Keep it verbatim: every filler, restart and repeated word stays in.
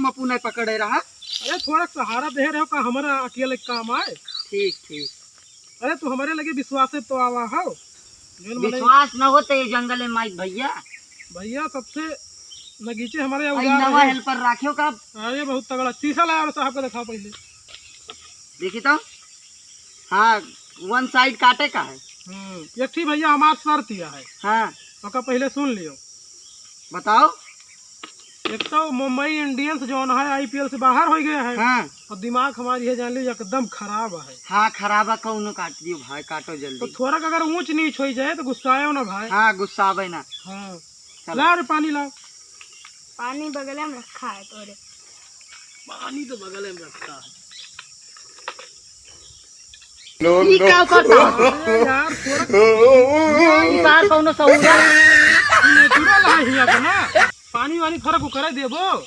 मपू नहीं पकड़े रहा। अरे थोड़ा सहारा दे रहे हो का, हमारा अकेले काम आए। ठीक ठीक। अरे तू हमारे लगे विश्वास से तो आवा हो। जौन मनई विश्वास न होते ये जंगल में माइक भैया। भैया सबसे नगीचे हमारे अरे उजाड़ नवा है। हेल्पर राखियो का। अरे बहुत तगड़ा, शीशा लाया साहब का दिखाओ पहले। देखी तो। हाँ, वन साइड काटे का है। हम्म, एक ठी भैया हमार शर्त यह है। हाँ। ओका पहले सुन लियो। बताओ। एक तो मुंबई इंडियंस जौन है आईपीएल से बाहर हो गए हैं। हाँ। और दिमाग हमारी है जान ली एकदम खराब है। हाँ खराब है, कौनो काट दियो भाई, काटो तो जल्दी। थोड़ा अगर ऊंच नीच हो जाए तो गुस्सायो ना भाई। हाँ गुस्सावे ना। हाँ। चलो। ला रे पानी ला। पानी बगले में रखा है तोरे। पानी तो बगले में रखा है। ई का करता? अरे यार थोड़ा। ई का कौनो सहूरा? नेचुरल है हिया के ना। पानी वानी थोड़ा को करे देबो।